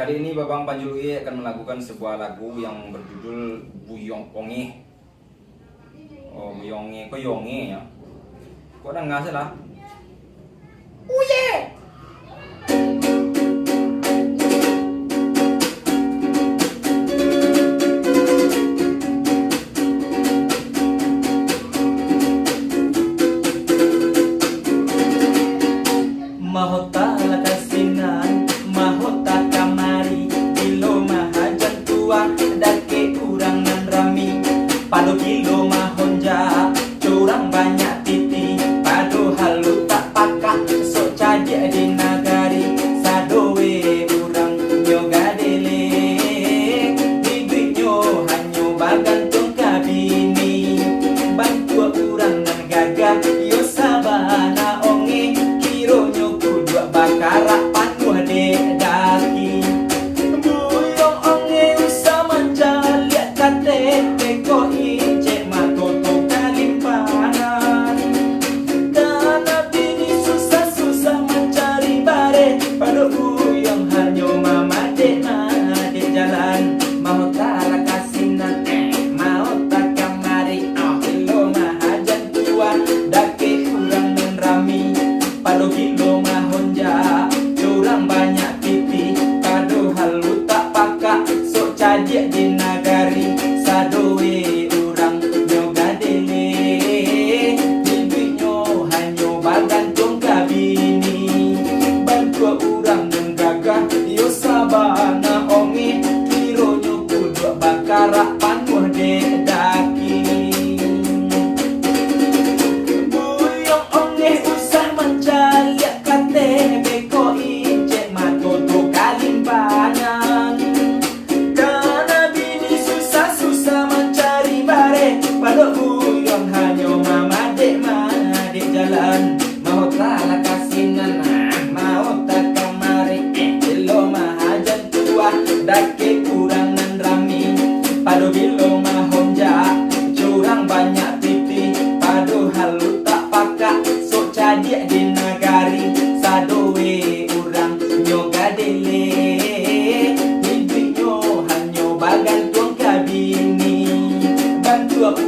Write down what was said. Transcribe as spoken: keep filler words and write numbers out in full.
Kali ini Babang Panji Luiz akan melakukan sebuah lagu yang berjudul Buyuang Ongeh. Oh, Buyuang Ongeh, kok Yongeh ya? Kok danga salah? Uye! Mahota lah ka sinan, mahota kamari, gilo mahajan tuah, dakek urang nan rami, pado gilo mahonja, curang banyak titi, padohal utak pakak, sok cadiak di nagari, sadoe urang nyo gadele, iduiknyo hanyo bagantuang ka bini, bantuak urang nan gagah, yo sabana ongeh, kironyo kuduak bakarak panuah dek daki. Buyuang ongeh usah mancaliak kateh, beko icek mato tu kalimpanan. Kana bini susah-susah mancari bareh, pado buyuang hanyo mamadek-madek jalan. Mahota lah ka sinan, eh, mahota kamari, ah, gilo mahajan tuah, dakek urang nan rami, pado gilo mahonja, curang banyak titi, padohal utak pakak, sok cadiak di nagari, sadoe urang nyo gadele, iduiknyo hanyo bagantuang ka bini, bantuak urang nan gagah, yo sabana ongeh, kironyo kuduak bakarak panuah dek daki. Buyuang ongeh usah mancaliak kateh, beko icek mato tu kalimpanan. Kana bini susah-susah mancari bareh, pado buyuang hanyo mamadek-madek jalan. Mahota lah ka sinan, ah, mahota kamari, eh, gilo mahajan tuah, dakek urang nan rami, pado gilo mahonja, curang banyak titi, padohal utak pakak, sok cadiak di nagari, sadoe urang nyo gadele, iduiknyo hanyo bagantuang ka bini, bantuak